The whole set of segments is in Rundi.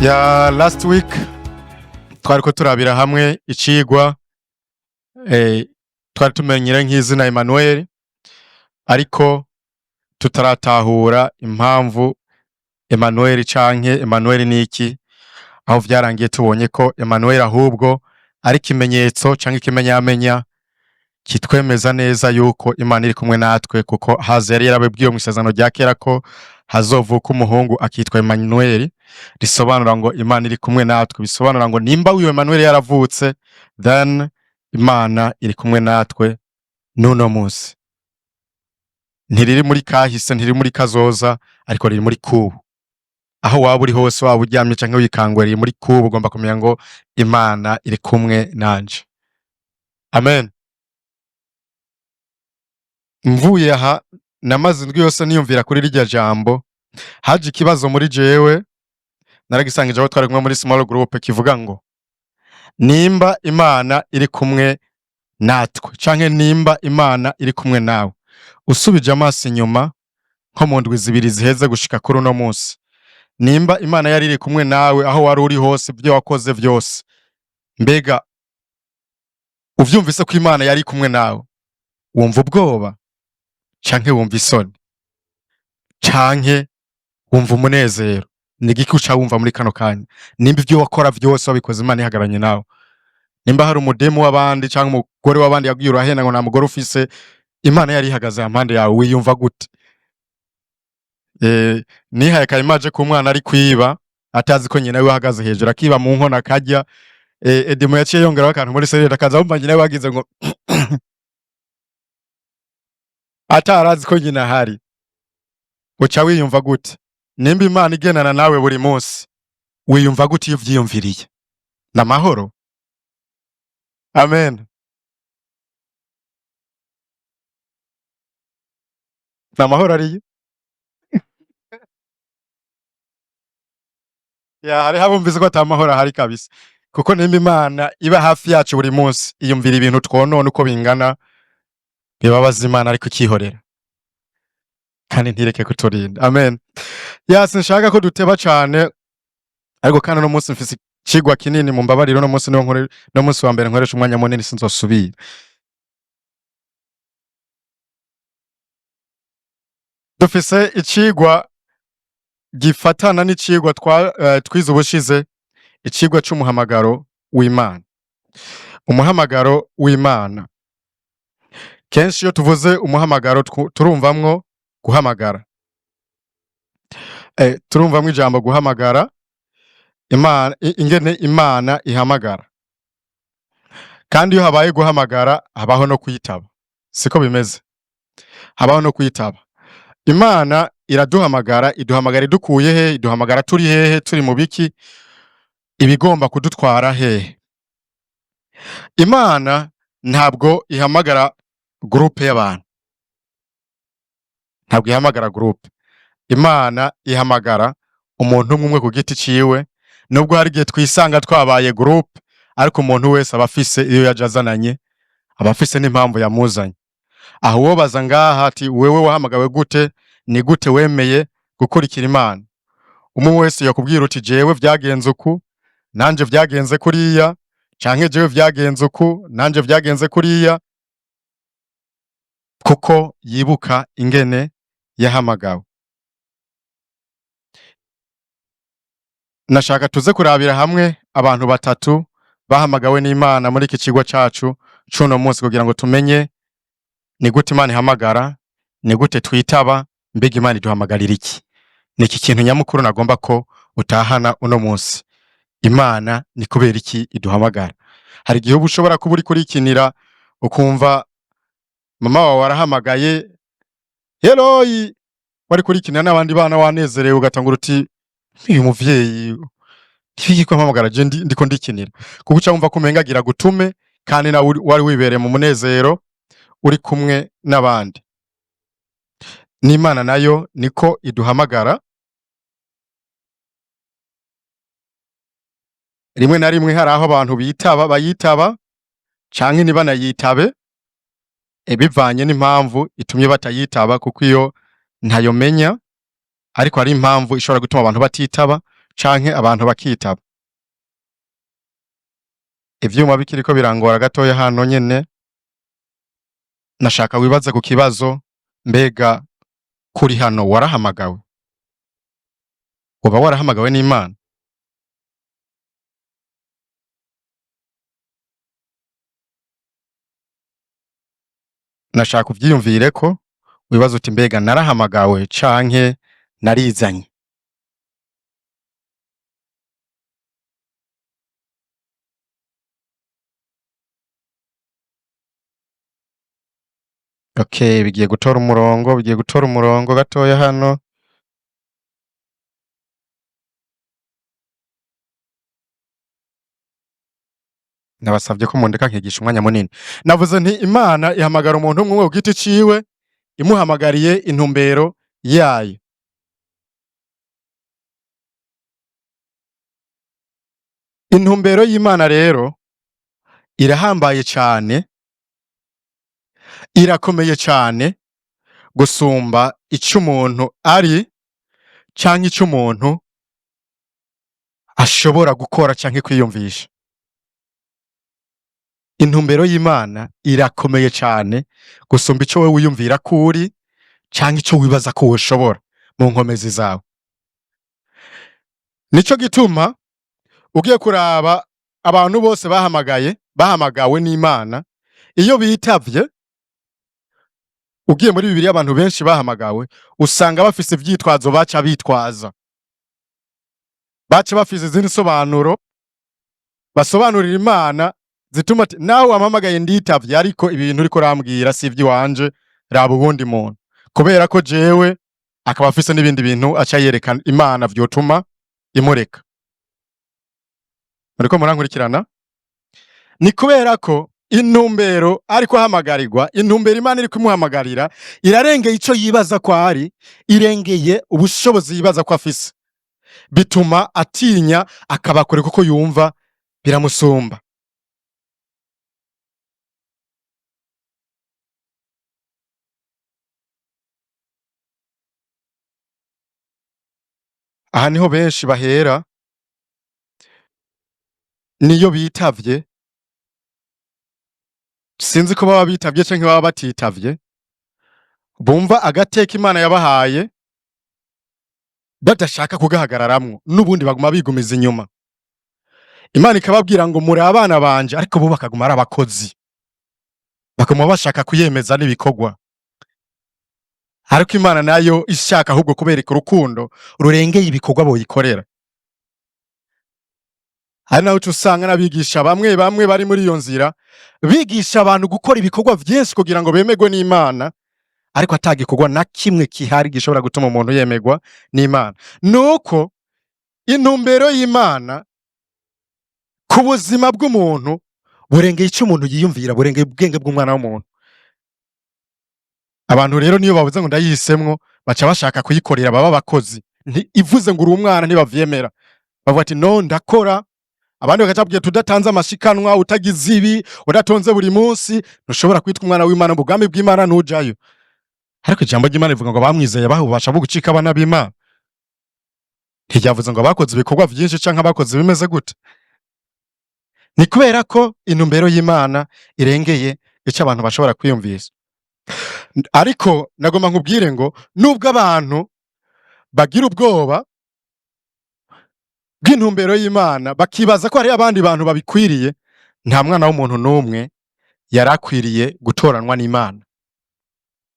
Ya last week twariko turabira hamwe icigwa twari tumenyere nk'izina Emmanuel, ariko tutaratahura impamvu Emmanuel canke Emmanuel niki, aho vyarangiye tubonye ko Emmanuel ahubwo ari ikimenyetso canke ikimenyamenya kitwemeza neza yuko Imana iri kumwe natwe, kuko haza yari yarabibwiwe mu isezerano rya kera ko hazovuka umuhungu akitwa Emmanuel, risobanura ngo Imana iri kumwe natwe. Bisobanura ngo nimba uyu Emmanuel yaravutse, then Imana iri kumwe natwe n'uno munsi. Ntiriri muri kahise, ntiri muri kazoza, ariko riri muri kubu. Aho waba uri hose, waba uryamye canke wikanguye, riri muri kubu. Ugomba kumenya ngo Imana iri kumwe nanje. Amen. Mvuye aha, namaze indwi yose niyumvira kuri rirya jambo. Haje ikibazo muri jewe, naragisangije aho twari kumwe muri small group, kivuga ngo nimba Imana iri kumwe natwe canke nimba Imana iri kumwe nawe, usubije amaso inyuma nko mu ndwi 2 ziheze gushika kuri uno munsi, nimba Imana yari iri kumwe nawe aho wari uri hose, ibyo wakoze vyose, mbega uvyumvise ko Imana yari kumwe nawe, wumva ubwoba canke wumva isoni canke wumva umunezero? Ni igiki uca wumva muri kano kanya nimba ibyo wakora vyose wabikoze Imana ihagararanye nawe? Nimba hari umudemu w'abandi canke umugore w'abandi yagiye urahenda ngo nta mugore ufise, Imana yari ihagaze hampande yawe, wiyumva gute? Nihaye kayimaje ko umwana ari kwiba atazi ko nyina wiwe ahagaze hejuru, akiba mu nkono akarya. Edimo yaciye yongeraho akantu muri serire, akaza wumva nyina wiwe agize ngo atarazi ko nyina ahari. Uca wiyumva gute nimba Imana igendana nawe buri munsi? Wiyumva gute iyo uvyiyumviriye? N'amahoro. Amen. N'amahoro ariyo. Ya, hariho abumvise ko ata mahoro ahari kabisa, kuko nimba Imana iba hafi yacu buri munsi, iyumvira ibintu twonona uko bingana, bibabaza Imana, ariko ikihorera kandi ntireke kuturinda. Amen. Ya, sinshaka ko duteba cane, ariko kandi uno munsi mfise icigwa kinini, mu mbabarire. Uno munsi niwo nkore, no munsi wa mbere nkoresha umwanya munini, sinzosubira. Dufise icigwa gifatana n'icigwa twize ubushize, icigwa c'umuhamagaro w'Imana. Umuhamagaro w'Imana. Kenshi iyo tuvuze umuhamagaro turumvamwo guhamagara. Turumvamwo ijambo guhamagara, Imana, ingene Imana ihamagara. Kandi iyo habaye guhamagara habaho no kwitaba. Siko bimeze? Habaho no kwitaba. Imana iraduhamagara, iduhamagara idukuye he? Iduhamagara turi hehe? Turi mu biki? Ibigomba kudutwara hehe? Imana ntabwo ihamagara groupe y'abantu. Ntabwo ihamagara groupe. Imana ihamagara umuntu umwe umwe ku giti ciwe, nubwo hari igihe twisanga twabaye groupe, ariko umuntu wese aba afise iyo yaje azananye, aba afise n'impamvu yamuzanye. Aho uwobaza ngaha ati wewe wahamagawe gute? Ni gute wemeye gukurikira Imana? Umwe wese yakubwira uti jewe vyagenze uku, nanje vyagenze kuriya, canke jewe vyagenze uku, nanje vyagenze kuriya, kuko yibuka ingene yahamagawe. Nashaka tuze kurabira hamwe abantu batatu bahamagawe n'Imana muri iki cigwa cacu c'uno munsi, kugira ngo tumenye ni gute Imana ihamagara, ni gute twitaba, mbega Imana iduhamagarira iki? Ni iki kintu nyamukuru nagomba ko utahana uno munsi. Imana ni kubera iki iduhamagara? Hari igihe uba ushobora kuba uriko urikinira, ukumva mama wawe arahamagaye Heroyi, wari kurikinira n'abandi bana wanezerewe, ugatangura uti uyu muvyeyi ntibiki mpamagara je ndiko ndikinira, kuko uca wumva ko umenga agira gutume, kandi nawe wari wibereye mu munezero uri kumwe n'abandi. N'Imana nayo niko iduhamagara. Rimwe na rimwe hari aho abantu bitaba, bayitaba canke ntibanayitabe, bivanye n'impamvu itumye batayitaba, kuko iyo ntayo menya, ariko hari impamvu ishobora gutuma abantu batitaba Canke abantu bakitaba. Ivyuma bikiriko birangora gatoya hano nyene, nashaka wibaze ku kibazo: mbega kuri hano warahamagawe? Woba warahamagawe n'Imana? Nashaka uvyiyumvireko, wibaze uti: mbega narahamagawe canke narizanye? Okay, bigiye gutora umurongo, bigiye gutora umurongo gatoya hano. Nabasavye ko mundeka nkigisha umwanya munini. Navuze nti Imana ihamagara umuntu umwe umwe ku giti ciwe, imuhamagariye intumbero yayo. Intumbero y'Imana rero irahambaye cane, irakomeye cane gusumba ico umuntu ari canke ico umuntu ashobora gukora canke kwiyumvisha. Intumbero y'Imana irakomeye cane gusumba ico wewe wiyumvira ko uri canke ico wibaza ko woshobora mu nkomezi zawe. Nico gituma ugiye kuraba abantu bose bahamagawe n'Imana, iyo bitavye, ugiye muri Bibiliya abantu benshi bahamagawe usanga bafise ivyitwazo baca bitwaza, baca bafise izindi nsobanuro basobanurira Imana zituma ati nawe wampamagaye nditavye, ariko ibintu uriko urambwira si ivy'iwanje, raba uwundi muntu, kubera ko jewe akaba afise n'ibindi bintu aca yerekana Imana vyotuma imureka. Muriko murankurikirana? Ni kubera ko intumbero ariko ahamagarirwa, intumbero Imana iri kumuhamagarira irarengeye ico yibaza ko ari, irengeye ubushobozi yibaza ko afise, bituma atinya akabakure kuko yumva biramusumba. Aha niho benshi bahera, niyo bitavye, sinzi ko baba bitavye canke baba batitavye, bumva agateka Imana yabahaye badashaka kugahagararamwo, n'ubundi baguma bigumiza inyuma. Imana ikababwira ngo muri abana banje, ariko bo bakaguma ari abakozi, bakaguma bashaka kuyemeza n'ibikorwa. Ariko Imana nayo ishaka ahubwo kubereka urukundo rurengeye ibikorwa boyikorera. Hari naho uca usanga n'abigisha bamwe bamwe bari muri iyo nzira, bigisha abantu gukora ibikorwa vyinshi kugira ngo bemerwe n'Imana, ariko ata gikorwa na kimwe kihari gishobora gutuma umuntu yemerwa n'Imana. Nuko intumbero y'Imana ku buzima bw'umuntu burengeye ico umuntu yiyumvira, burengeye ubwenge bw'umwana w'umuntu. Abantu rero niyo bavuze ngo ndayihisemwo, baca bashaka kuyikorera, baba abakozi. Ivuze ngo uri umwana ntibavyemera, bavuga ati no ndakora. Abandi bagaca babwira tudatanze amashikanwa, utagize ibi, udatonze buri munsi, ntushobora kwitwa umwana w'Imana, ubwami bw'Imana ntujayo. Ariko ijambo ry'Imana rivuga ngo abamwizeye bahawe ububasha bwo gucika abana b'Imana. Ntiryavuze ngo abakoze ibikorwa vyinshi canke abakoze bimeze gute. Ni kubera ko intumbero y'Imana irengeye ico abantu bashobora kwiyumvisa. Ariko nagomba nkubwire ngo nubwo abantu bagira ubwoba bw'intumbero y'Imana, bakibaza ko hari abandi bantu babikwiriye, nta mwana w'umuntu n'umwe yarakwiriye gutoranwa n'Imana.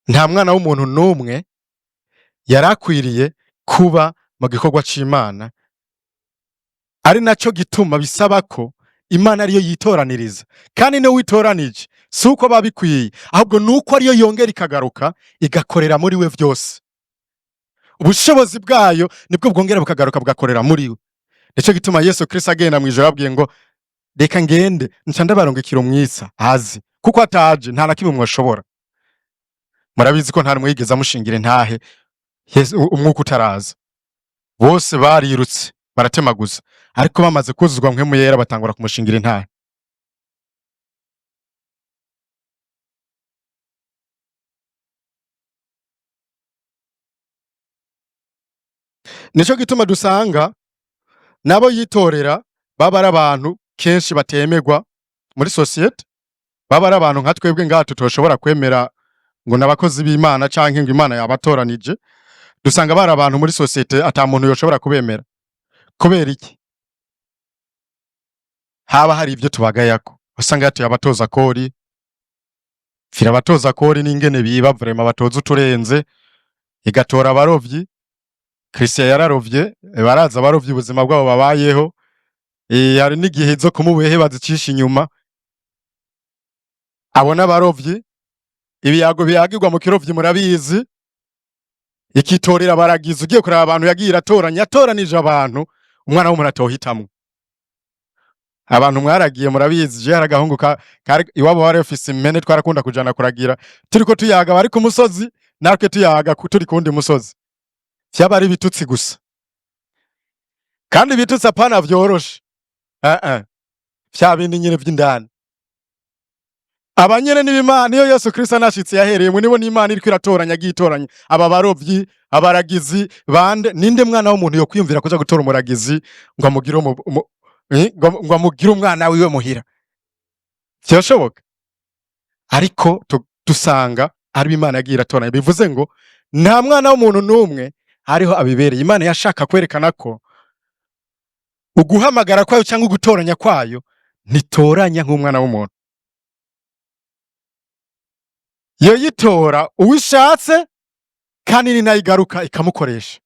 Nta mwana w'umuntu n'umwe yarakwiriye kuba mu gikorwa c'Imana. Ari naco gituma bisaba ko Imana ariyo yitoraniriza, kandi niyo witoranije si uko babikwiye, ahubwo nuko ariyo yongera ikagaruka igakorera muri we vyose. Ubushobozi bwayo nibwo bwongera bukagaruka bugakorera muri we. Nico gituma Yesu Kristo agenda mw'ijoro ababwiye ngo reka ngende nca ndabarungikira umwitsa azi, kuko ataje nta na kimwe mwoshobora. Murabizi ko nta numwe yigeze amushingira intahe Yesu umwuka utaraza. Bose barirutse baratemaguza, ariko bamaze kuzuzwa Mpwemu Yera batangura kumushingira intahe. Nico gituma dusanga Nabo yitorera baba ari abantu kenshi batemerwa muri société, baba ari abantu nka twebwe ngaha tutoshobora kwemera ngo n'abakozi b'Imana canke ngo Imana yabatoranije. Dusanga bari abantu muri société ata muntu yoshobora kubemera. Kubera iki? Haba hari ibyo tubagayako. Usanga yatuye abatoza kori, fira abatoza kori n'ingene biba, vraiment batoza uturenze. Igatora abarovyi. Christian yararovye, baraza abarovyi ubuzima bwabo babayeho. Hari n'igihe zo kumubehe bazicisha inyuma. Abo n'abarovyi, ibiyago biyagirwa mu kirovyi murabizi. Ikitorera baragize. Ugiye kuraba abantu yagiye iratoranya, yatoranije abantu umwana w'umuntu atohitamwo. Abantu mwaragiye murabizi. Je hari agahungu kari iwabo bari bafise impene, twarakunda kujana kuragira. Turiko tuyaga bari ku musozi, natwe tuyaga turi kuwundi musozi, vyaba ari ibitutsi gusa, kandi ibitutsi apana vyoroshe, vya bindi nyene vy'indani. Abanyene n'ibimana niyo Yesu Kristo anashitse yahereyemwe, nibo n'Imana iriko iratoranya, agiye itoranya aba barovyi, abaragizi bande. Ninde mwana w'umuntu yokwiyumvira kuja gutora umuragizi ngo amugire ngo amugire umwana wiwe muhira? Vyoshoboka? Ariko dusanga ari Imana yagiye iratoranya. Bivuze ngo nta mwana w'umuntu n'umwe hariho abibereye. Imana yashaka kwerekana ko uguhamagara kwayo cyangwa ugutoranya kwayo ntitoranya nk'umwana w'umuntu. Yoyitora uwishatse, kandi ni nayo igaruka ikamukoresha.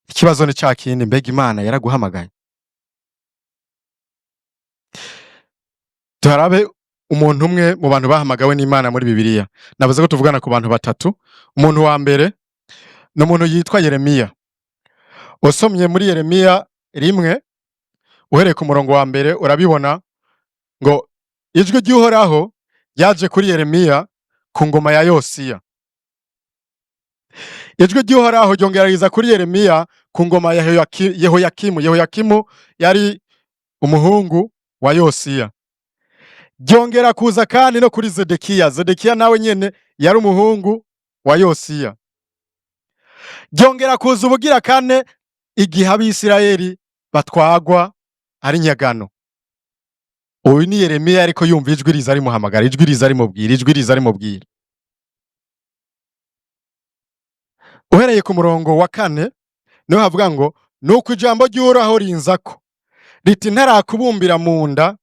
Ikibazo ni ca kindi: mbega Imana yaraguhamagaye? Turabe umuntu umwe mu bantu bahamagawe n'Imana muri Bibiliya. Navuze ko tuvugana ku bantu batatu. Umuntu wa mbere ni umuntu yitwa Yeremiya. Usomye muri Yeremiya 1 uhereye ku murongo wa mbere, urabibona ngo ijwi ry'Uhoraho ryaje kuri Yeremiya ku ngoma ya Yosiya. Ijwi ry'Uhoraho ryongera riza kuri Yeremiya ku ngoma ya Yehoyakimu. Yehoyakimu yari umuhungu wa Yosiya. Ryongera kuza kandi no kuri Zedekiya. Zedekiya nawe nyene yari umuhungu wa Yosiya. Ryongera kuza ubugira kane igihe Abisirayeli batwagwa ari nyagano. Uyu ni Yeremiya, ariko yumva ijwi riza rimuhamagara, ijwi riza rimubwira, ijwi riza rimubwira. Uhereye ku murongo wa 4 niho havuga ngo nuko ijambo ry'Uhoraho rinzako riti: ntarakubumbira mu nda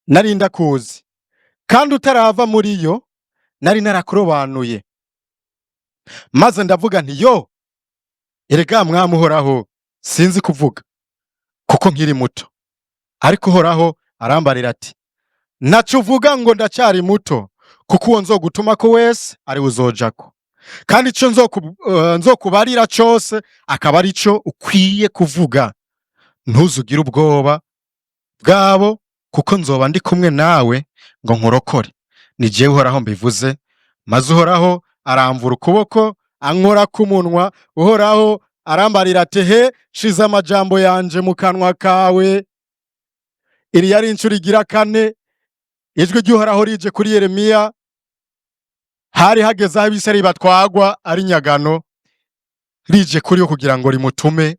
nari ndakuzi, kandi utarava muri yo nari narakurobanuye. Maze ndavuga nti: yo erega mwami Uhoraho, sinzi kuvuga kuko nkiri muto. Ariko Uhoraho arambarira ati: ntaco uvuga ngo ndacyari muto, kuko uwo nzogutumako wese ari we uzojako, kandi ico nzokubarira cose akaba ari co ukwiye kuvuga. Ntuzugire ubwoba bwabo, kuko nzoba ndi kumwe nawe ngo nkurokore. Ni jewe Uhoraho mbivuze. Maze Uhoraho aramvura ukuboko, ankora ku munwa. Uhoraho arambarira ati: he, shize amajambo yanje mu kanwa kawe. Iri yari incuro igira kane ijwi ry'Uhoraho rije kuri Yeremiya. Hari hageze aho Abisirayeli batwagwa ari nyagano, rije kuri yo kugira ngo rimutume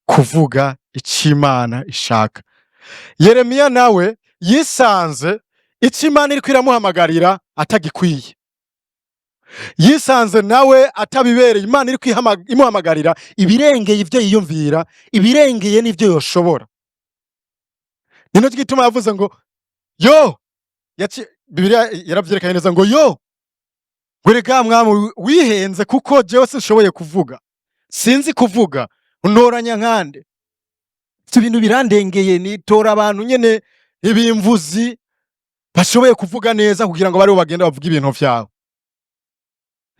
kuvuga ico Imana ishaka. Yeremiya nawe yisanze ico Imana iriko iramuhamagarira atagikwiye. Yisanze nawe atabibereye. Imana iriko imuhamagarira ibirengeye ivyo yiyumvira, ibirengeye n'ivyo yoshobora. Ni nacyo gituma yavuze ngo yo Bibiliya yaravyerekanye neza ngo yo, ngo erega mwami, wihenze, kuko jewe sinshoboye kuvuga, sinzi kuvuga, untoranya nkande? Ivyo bintu birandengeye, nitora abantu nyene ibimvuzi bashoboye kuvuga neza kugira ngo baribo bagenda bavuge ibintu vyawe.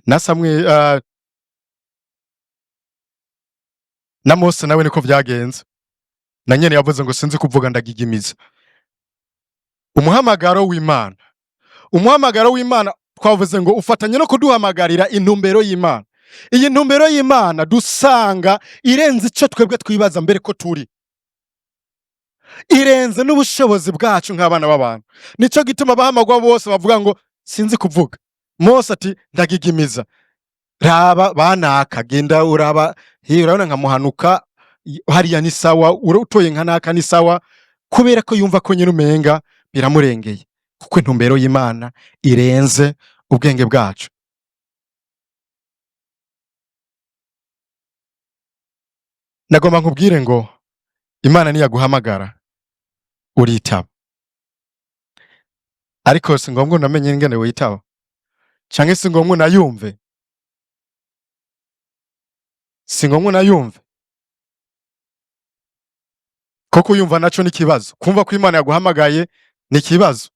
Na Samweli, na Mose nawe niko vyagenze. Na nyene yavuze ngo sinzi kuvuga, ndagigimiza. Umuhamagaro w'Imana, umuhamagaro w'Imana twavuze ngo ufatanye no kuduhamagarira intumbero y'Imana. Iyi ntumbero y'Imana dusanga irenze ico twebwe twibaza mbere ko turi, irenze n'ubushobozi bwacu nk'abana b'abantu. Nico gituma abahamagwa bose bavuga ngo sinzi kuvuga. Mose ati ndagigimiza. Raba banaka, genda uraba he, urabona nka Muhanuka hariya ni sawa, utoye nka naka ni sawa, kubera ko yumva ko nyine umenga biramurengeye, kuko intumbero y'Imana irenze ubwenge bwacu. Nagomba nkubwire ngo Imana niyaguhamagara uritaba, ariko si ngombwa unamenye ingene witaba, canke si ngombwa unayumve, si ngombwa unayumve, kuko uyumva naco ni ikibazo. Kumva ko Imana yaguhamagaye ni ikibazo,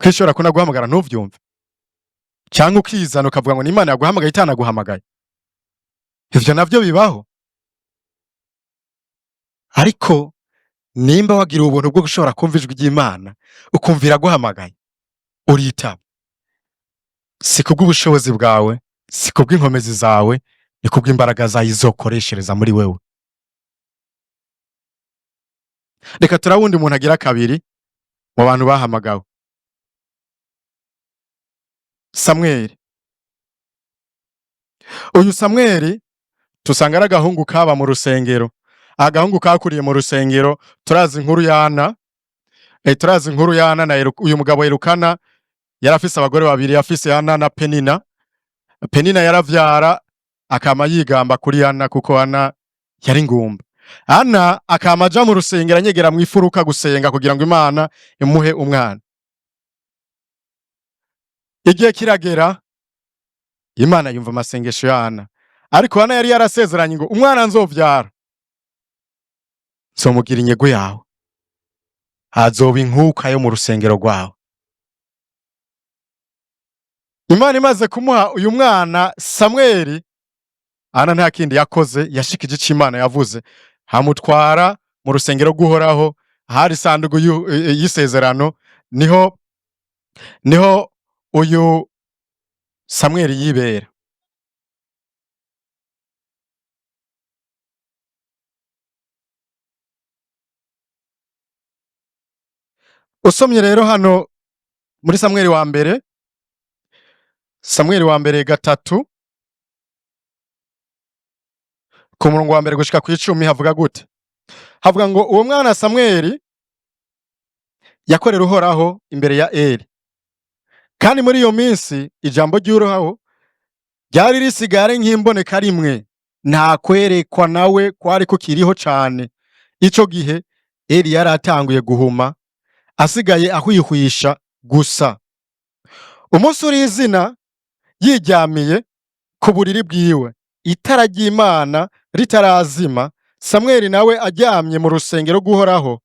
ko ishobora kunaguhamagara ntuvyumve, canke ukizana ukavuga ngo ni Imana yaguhamagaye itanaguhamagaye. Ivyo navyo bibaho. Ariko nimba wagira ubuntu bwo gushobora kumva ijwi ry'Imana, ukumva iraguhamagaye, uritaba. Si kubw'ubushobozi bwawe, si kubw'inkomezi zawe, ni kubw'imbaraga zayo izokoreshereza muri wewe. Reka turabe uwundi muntu agira kabiri mu bantu bahamagawe, Samweli. Uyu Samweli tusanga ari agahungu kaba mu rusengero, agahungu kakuriye mu rusengero. Turazi inkuru y'Ana, turazi inkuru y'Ana na uyu mugabo Elukana yari afise abagore babiri, yafise Ana na Penina. Penina yaravyara akama yigamba kuri Ana, kuko Ana yari ngumba. Ana akama aja mu rusengero anyegera mu ifuruka gusenga kugira ngo Imana imuhe umwana. Igihe kiragera Imana yumva amasengesho ya Ana, ariko Ana yari yarasezeranye ngo umwana nzovyara nzomugira inyegu yawe, azoba inkuka yo mu rusengero rwawe. Imana imaze kumuha uyu mwana Samweli, Ana nta kindi yakoze, yashikije ico Imana yavuze, hamutwara mu rusengero rw'Uhoraho, ahari isanduku y'isezerano, niho uyu Samweli yibera. Usomye rero hano muri Samweli wa mbere, Samweli wa mbere 3 ku murongo wa mbere gushika ku 10 havuga gute? Havuga ngo uwo mwana Samweli yakorera Uhoraho imbere ya Eli, kandi muri iyo minsi ijambo ry'Uhoraho ryari risigaye nk'imboneka rimwe, nta kwerekwa nawe kwari kukiriho cane. Ico gihe Eli yari atanguye guhuma, asigaye ahwihwisha gusa. Umunsi uri izina yiryamiye ku buriri bwiwe, itara ry'Imana ritarazima, Samweli nawe aryamye mu rusengero rw'Uhoraho,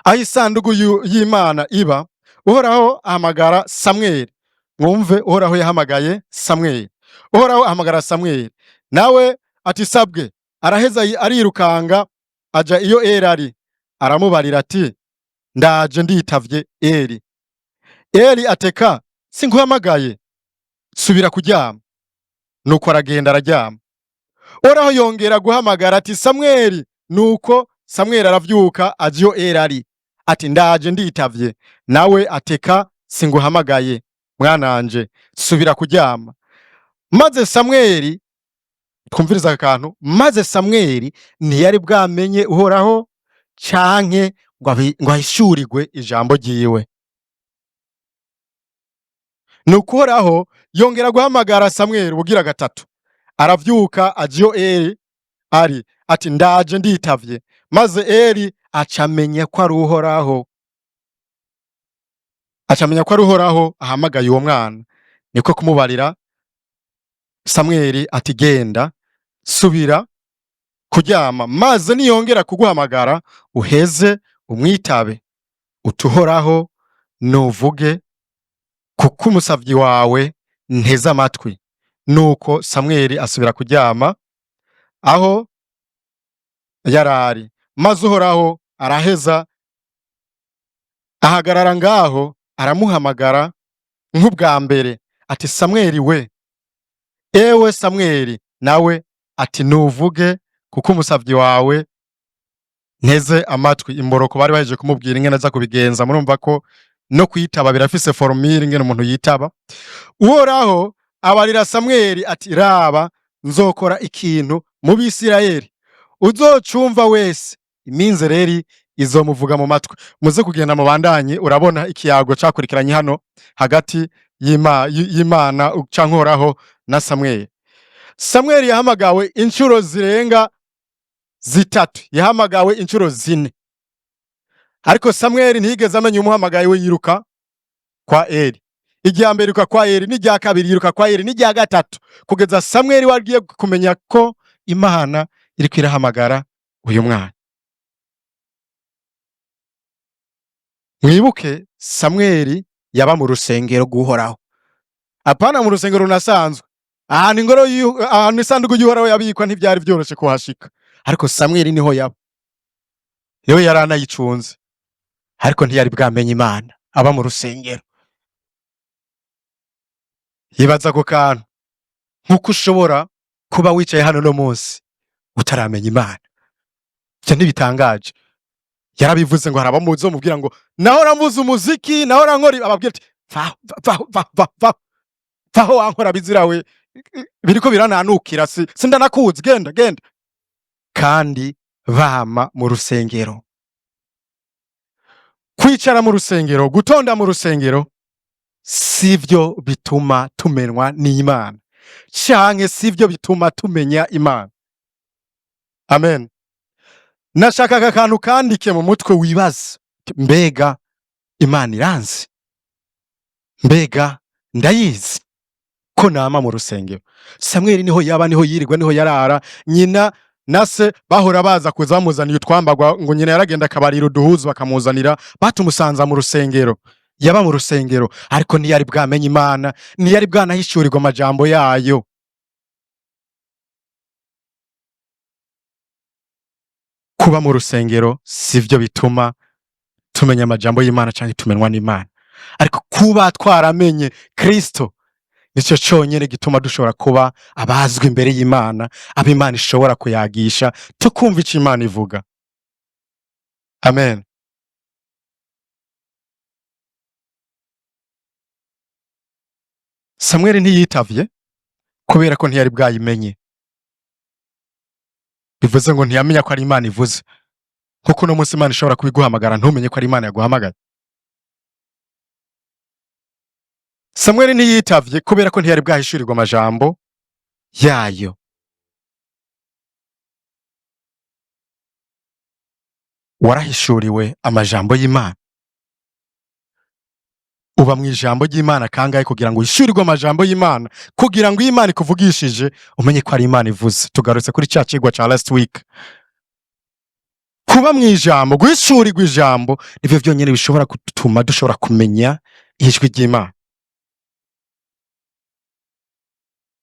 aho isanduku y'Imana iba. Uhoraho ahamagara Samweli. Mwumve, Uhoraho yahamagaye Samweli. Uhoraho ahamagara Samweli, nawe ati sabwe. Araheza arirukanga aja iyo Eli ari, aramubarira ati ndaje nditavye Eli. Eli ateka sinkuhamagaye, subira kuryama. Nuko aragenda araryama. Uhoraho yongera guhamagara ati Samweli. Nuko Samweli aravyuka aja iyo Eli ari, ati ndaje nditavye. Nawe ateka singuhamagaye mwananje, subira kuryama. Maze Samweli, twumviriza aka kantu, maze Samweli ntiyari bwamenye Uhoraho canke ngo ahishurirwe ijambo ryiwe. Nuko Uhoraho yongera guhamagara Samweli ubugira gatatu, aravyuka aja iyo Eli ari, ati ndaje nditavye. Maze Eli acamenya ko ari Uhoraho, acamenya ko ari Uhoraho ahamagaye uwo mwana. Niko kumubarira Samweli ati genda subira kuryama, maze niyongera kuguhamagara uheze umwitabe, utuhoraho nuvuge, kuko umusavyi wawe nteze amatwi. Nuko Samweli asubira kuryama aho yarari, maze Uhoraho araheza ahagarara ngaho aramuhamagara nk'ubwa mbere ati Samweli we, ewe Samweli. Nawe ati nuvuge, kuko umusavyi wawe nteze amatwi. Imboroko bari bahejeje kumubwira ingene aza kubigenza, murumva ko No kwitaba birafise formule ingene umuntu yitaba. Uhoraho abarira Samweli ati: "Raba, nzokora ikintu mu Bisirayeli uzocumva wese iminzereri izomuvuga mu matwi." Muze kugenda mubandanye, urabona ikiyago cakurikiranye hano hagati y'Imana canke Uhoraho na Samweli. Samweli yahamagawe inshuro zirenga zitatu, yahamagawe inshuro zine, ariko Samweli ntiyigeze amenya umuhamagaye. We yiruka kwa Eli irya mbere, yiruka kwa Eli n'irya kabiri, yiruka kwa Eli n'irya gatatu, kugeza Samweli wagiye kumenya ko Imana iriko irahamagara uyu mwana. Mwibuke, Samweli yaba mu rusengero rw'Uhoraho, apana mu rusengero runasanzwe, ahantu ingoro ahantu isanduku y'Uhoraho yabikwa. Ntivyari vyoroshe kuhashika, ariko Samweli niho yaba, niwe yari anayicunze, ariko ntiyari bwamenye Imana. Aba mu rusengero. Yibaza ku kantu nk'uko ushobora kuba wicaye hano no munsi utaramenya Imana. Ivyo ntibitangaje. Yarabivuze ngo hari abamuzomubwira ngo nahora mvuza umuziki, nahora nkora, ababwira ati: "Vaho, vaho, vaho, vaho, vaho, vaho, wankora bizirawe, biriko birananukira, si sindanakuzi, genda, genda." Kandi bama mu rusengero. Kwicara mu rusengero, gutonda mu rusengero, sivyo bituma tumenwa n'Imana canke sivyo bituma tumenya Imana. Amen. Nashaka aka kantu kandike mu mutwe, wibaza: mbega Imana iranzi? Mbega ndayizi ko nama mu rusengero? Samweli niho yaba, niho yirirwa, niho yarara. Nyina na se bahora baza kuza bamuzaniye utwambagwa, ngo nyina yaragenda akabarira uduhuzu bakamuzanira. Batumusanza mu rusengero, yaba mu rusengero, ariko ntiyari bwamenye Imana, ntiyari bwanahishurirwa amajambo yayo. Kuba mu rusengero sivyo bituma tumenya amajambo y'Imana canke tumenwa n'Imana, ariko kuba twaramenye Kristo nicyo conyene gituma dushobora kuba abazwi imbere y'Imana, abo Imana ishobora kuyagisha, tukumva ico Imana ivuga. Amen. Samweli ntiyitavye kubera ko ntiyari bwayimenye, bivuze ngo ntiyamenya ko ari Imana ivuze, kuko uno munsi Imana ishobora kubiguhamagara ntumenye ko ari Imana yaguhamagaye. Samweli ntiyitavye kubera ko ntiyari bwahishurirwa amajambo yayo. Warahishuriwe amajambo y'Imana? Uba mu ijambo ry'Imana kangahe kugira ngo uhishurirwe amajambo y'Imana, kugira ngo iyo Imana ikuvugishije umenye ko ari Imana ivuze? Tugarutse kuri ca cigwa ca last week. Kuba mu ijambo, guhishurirwa ijambo, nivyo vyonyene bishobora gutuma dushobora kumenya ijwi ry'Imana.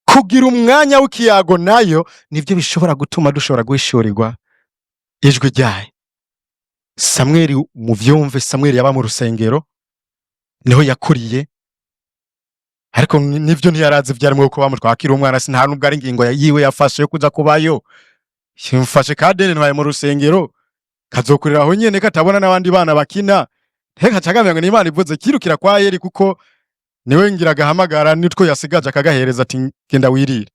Kugira umwanya w'ikiyago nayo nivyo bishobora gutuma dushobora guhishurirwa ijwi ryayo. Samweli, muvyumve, Samweli yaba mu rusengero, niho yakuriye, ariko nivyo ntiyarazi ivyarimwo, kuko bamutwakira umwana si nta nubwo ari ingingo yiwe yafashe yo kuja kubayo. Mfashe kadeni ntwaye mu rusengero, kazokurira aho nyene katabona n'abandi bana bakina. Reka cagamira ngo ni Imana ivuze, kirukira kwa Eli kuko niwe ngira agahamagara, nitwo yasigaje akagahereza ati: "Genda wirire."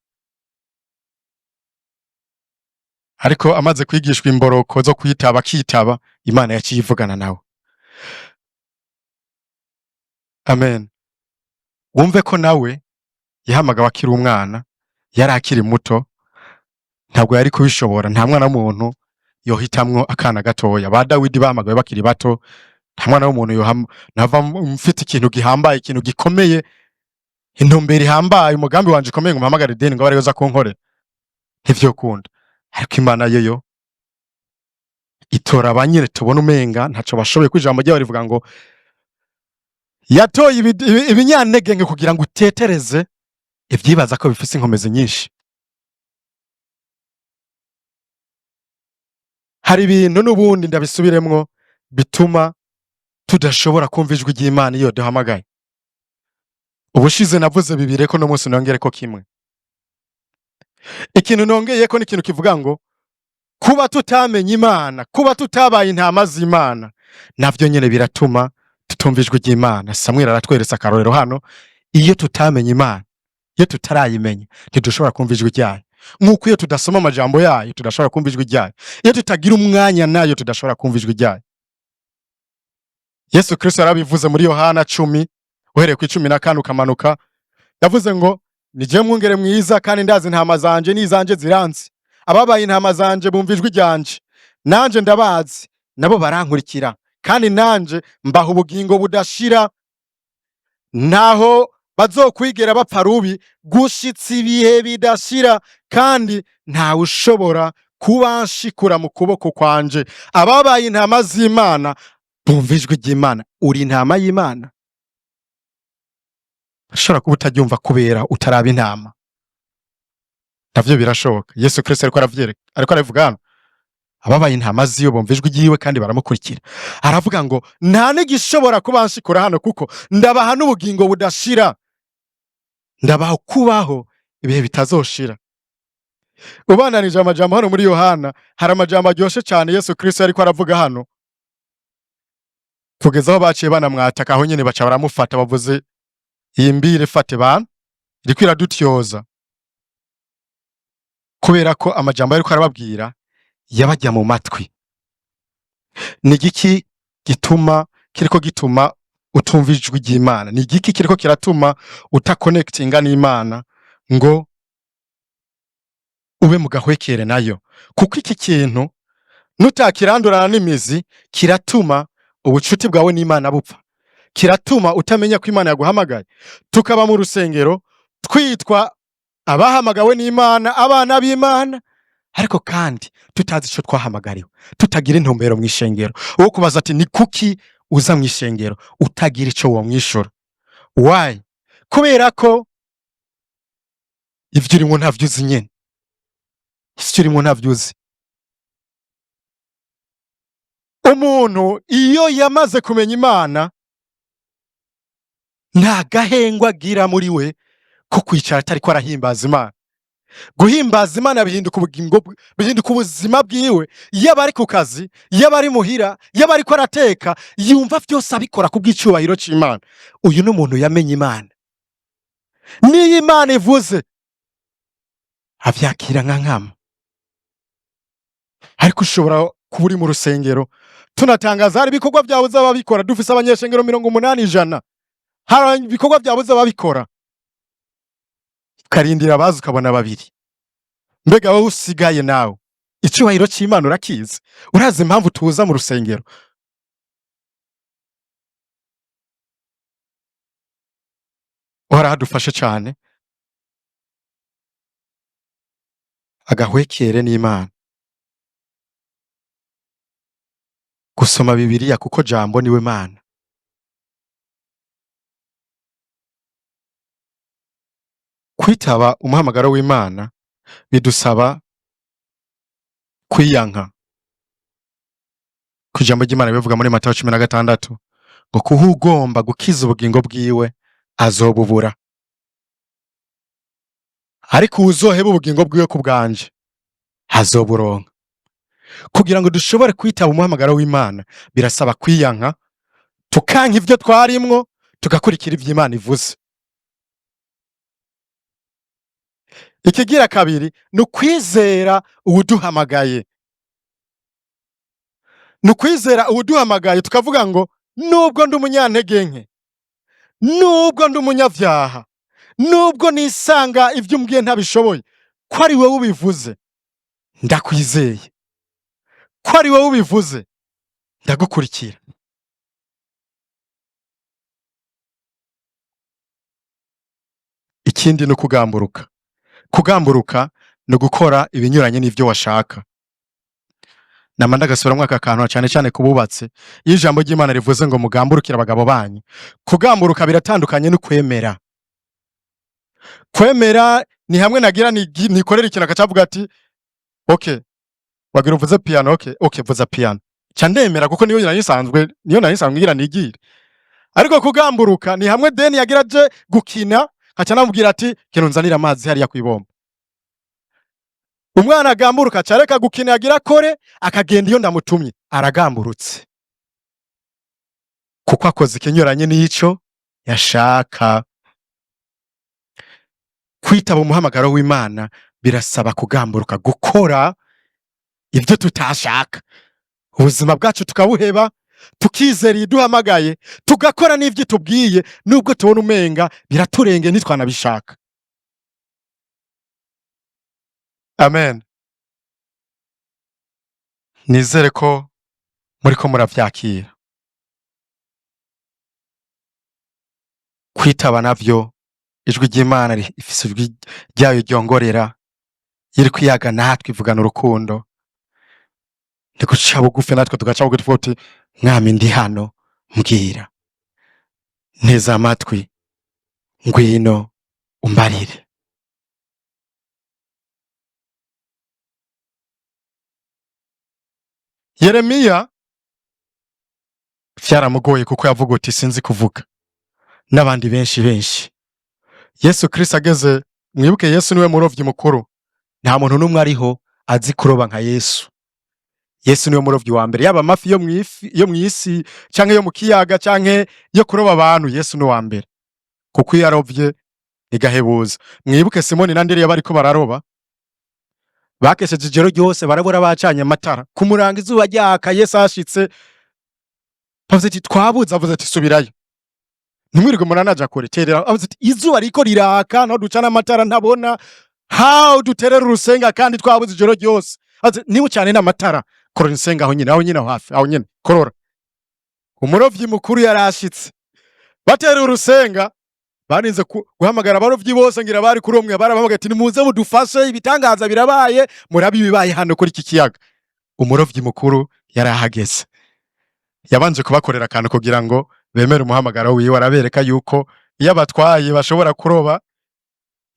Ariko amaze kwigishwa imboroko zo kwitaba, akitaba, Imana yaciye ivugana nawe. Amen. Wumve ko nawe yahamagawe akiri umwana, yari akiri muto, ntabwo yari kubishobora. Nta mwana w'umuntu yohitamwo akana gatoya. Ba Dawidi bahamagawe bakiri bato. Nta mwana w'umuntu nava mfite ikintu gihambaye, ikintu gikomeye, intumbero ihambaye, umugambi wanje ukomeye, ngo mpamagare ideni ngo abe ariyo aza kunkorera. Ntivyokunda. Ariko Imana yoyo itora ba nyene tubona umenga ntaco bashoboye, ko ijambo ryayo rivuga ngo yatoye ibinyantege kugira ngo utetereze ivyibaza ko bifise inkomezi nyinshi. Hari ibintu n'ubundi ndabisubiremwo bituma tudashobora kumva ijwi ry'Imana iyo duhamagaye. Ubushize navuze bibiri, ko no munsi nongereko kimwe. Ikintu nongeyeko ni ikintu kivuga ngo kuba tutamenye Imana, kuba tutabaye intama z'Imana, navyo nyene biratuma Tutumva ijwi ry'Imana. Samweli aratweretse akarorero hano. Iyo tutamenye Imana, iyo tutarayimenya, ntidushobora kumva ijwi ryayo. Nk'uko iyo tudasoma amajambo yayo tudashobora kumva ijwi ryayo, iyo tutagira umwanya nayo tudashobora kumva ijwi ryayo. Yesu Kristo yarabivuze muri Yohana 10, uhereye ku 14 ukamanuka. Yavuze ngo: "Ni jewe mwungere mwiza, kandi ndazi intama zanje n'izanje ziranzi. Ababaye intama zanje bumva ijwi ryanje, nanje ndabazi, nabo barankurikira, kandi nanje mbaha ubugingo budashira, ntaho bazokwigera bapfa rubi gushitsa ibihe bidashira, kandi ntawe ushobora kubanshikura mu kuboko kwanje." Ababaye intama z'Imana bumva ijwi ry'Imana. Uri intama y'Imana? Ushobora kuba utaryumva kubera utaraba intama, navyo birashoboka. Yesu Kristo ariko aravyereka, ariko arabivuga hano. Ababaye intama ziwe bumva ijwi ryiwe kandi baramukurikira. Aravuga ngo: "Nta n'igishobora kubanshikura hano, kuko ndabaha n'ubugingo budashira, ndabaha kubaho ibihe bitazoshira." Ubandanije amajambo hano muri Yohana, hari amajambo aryoshe cyane Yesu Kristo ariko aravuga hano, kugeza aho baciye banamwataka. Aho nyene baca baramufata, bavuze: "Iyi mbire fate bantu iriko iradutyoza," kubera ko amajambo yariko arababwira yabajya mu matwi. Ni igiki gituma, kiriko gituma utumva ijwi ry'Imana? Ni igiki kiriko kiratuma utakonekitinga n'Imana ngo ube mu gahwekere nayo? Kuko iki kintu nutakirandurana n'imizi, kiratuma ubucuti bwawe n'Imana bupfa, kiratuma utamenya ko Imana yaguhamagaye. Tukaba mu rusengero twitwa abahamagawe n'Imana, abana b'Imana, ariko kandi tutazi ico twahamagariwe, tutagira intumbero mu ishengero. Uwo kubaza ati: "Ni kuki uza mu ishengero?" utagira ico womwishura. Why? Kubera ko ivyo urimwo ntavyo uzi nyene, ivyo urimwo ntavyo uzi. Umuntu iyo yamaze kumenya Imana, nta gahengwa agira muri we ko kwicara atariko arahimbaza Imana. Guhimbaza Imana bihinduka ubugingo, bihinduka ubuzima bwiwe. Yaba ari ku kazi, yaba ari muhira, yaba ariko arateka, yumva vyose abikora ku bw'icubahiro c'Imana. Uyu ni umuntu yamenye Imana. Niyo Imana ivuze avyakira nka nkama. Ariko ushobora kuba uri mu rusengero, tunatangaza, hari ibikorwa byabuze ababikora. Dufise abanyeshengero 80, 100, hari ibikorwa byabuze ababikora. Ukarindira abazi, ukabona babiri. Mbega wowe usigaye nawe, icubahiro c'Imana urakizi? Urazi impamvu tuza mu rusengero? Uhoraho adufashe cane agahwekere n'Imana. Gusoma Bibiliya, kuko jambo niwe Mana. Kwitaba umuhamagaro w'Imana bidusaba kwiyanka. Ku ijambo ry'Imana bivuga muri Matayo 16 ngo: "Kuho ugomba gukiza ubugingo bwiwe azobubura, ariko uwuzoheba ubugingo bwiwe ku bwanje azoburonka." Kugira ngo dushobore kwitaba umuhamagaro w'Imana birasaba kwiyanka, tukanka ivyo twarimwo, tugakurikira ivyo Imana ivuze. Ikigira kabiri ni ukwizera uwuduhamagaye. Ni ukwizera uwuduhamagaye, tukavuga ngo: "Nubwo ndi umunyantege nke, nubwo ndi umunyavyaha, nubwo nisanga ivyo umbwiye ntabishoboye, ko ari wowe ubivuze ndakwizeye, ko ari wowe ubivuze ndagukurikira." Ikindi ni ukugamburuka. Kugamburuka ni ugukora ibinyuranye n'ivyo washaka. Nama ndagasubiramwo aka kantu, cane cane kububatse. Iyo ijambo ry'Imana rivuze ngo mugamburukire abagabo banyu, kugamburuka biratandukanye no kwemera. Kwemera ni hamwe nagira nikorera ikintu akacavuga ati: "Okay, wagira uvuze piano, okay, okay, vuza piano." Ca ndemera kuko niyo nari nsanzwe, niyo nari nsanzwe ngira nigire. Ariko kugamburuka ni hamwe Deni yagira aje gukina, nkaca namubwira ati: "Kintu nzanira amazi hariya kwibomba." Umwana agamburuka acareka gukina yagira akore, akagenda iyo ndamutumye, aragamburutse. Kuko akoze ikinyuranye n'ico yashaka. Kwitaba umuhamagaro w'Imana birasaba kugamburuka, gukora ibyo tutashaka, ubuzima bwacu tukabuheba, tukizera iduhamagaye, tugakora n'ibyo itubwiye, nubwo tubona umenga biraturenge, ntitwanabishaka. Amen. Nizere ko muriko muravyakira. Kwitaba navyo ijwi ry'Imana rifise ijwi ryayo ryongorera, iri kwiyaga natwe ivugana urukundo. Ni guca bugufi, natwe tugaca bugufi tuvuga tuti: "Mwami, ndi hano, mbwira, nteze amatwi, ngwino umbarire." Yeremiya vyaramugoye kuko yavuga uti: "Sinzi kuvuga", n'abandi benshi benshi. Yesu Kristo ageze, mwibuke, Yesu niwe murovyi mukuru. Nta muntu n'umwe ariho azi kuroba nka Yesu. Yesu niwe murovyi wa mbere, yaba amafi yo mw'ifi, yo mw'isi, canke yo mu kiyaga, canke yo kuroba abantu, Yesu ni uwa mbere, kuko iyo arovye igahebuza. Mwibuke Simoni na Andereya bariko bararoba, bakesheje ijoro ryose, barabura, bacanye amatara ku murango, izuba ryaka. Yesu ashitse avuze ati: "Twabuze." Avuze ati: "Subirayo, ntimwirirwe muranaja kure, terera." Avuze ati: "Izuba riko riraka, naho ducana amatara ntabona how duterera urusenga, kandi twabuze ijoro ryose." Avuze: "Niba ucane n'amatara, korora insenga aho nyine, aho nyine, aho hafi, aho nyine korora." Umurovyi mukuru yarashitse, batera urusenga, barinze guhamagara abarovyi bose, ngira bari kuri umwe, barabahamagaye ati: "Nimuze mudufashe, ibitangaza birabaye, murabe ibibaye hano kuri iki kiyaga." Umurovyi mukuru yarahageze. Yabanje kubakorera akantu kugira ngo bemere umuhamagaro wiwe, arabereka yuko iyo abatwaye bashobora kuroba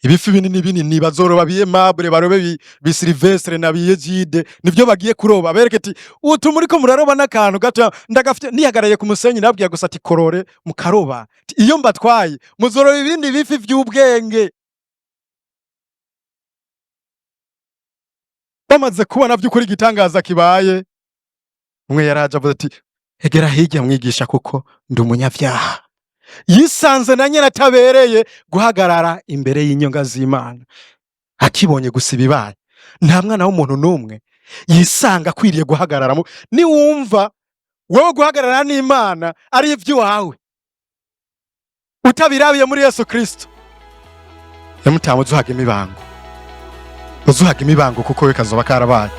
ibifi binini binini, bazoroba biyemabure, barobe bisilvestre na biyegide, nivyo bagiye kuroba. Bereke ati: "Utu muriko muraroba n'akantu gato ndagafite, nihagarariye ku musenyi, nabwiye gusa ati korore mukaroba. Ati, iyo mbatwaye muzoroba ibindi bifi vy'ubwenge." Bamaze kubona vy'ukuri igitangaza kibaye, umwe yaraje avuze ati: "Egera hirya mwigisha, kuko ndi umunyavyaha." Yisanze na nyene atabereye guhagarara imbere y'inyonga z'Imana, akibonye gusa ibibaye. Nta mwana w'umuntu n'umwe yisanga akwiriye guhagarara. Niwumva wowe guhagarara n'Imana ari ivy'iwawe, utabirabiye muri Yesu Kristo, yamutamu, uzuhaga imibango, uzuhaga imibango, kuko we kazoba karabaye.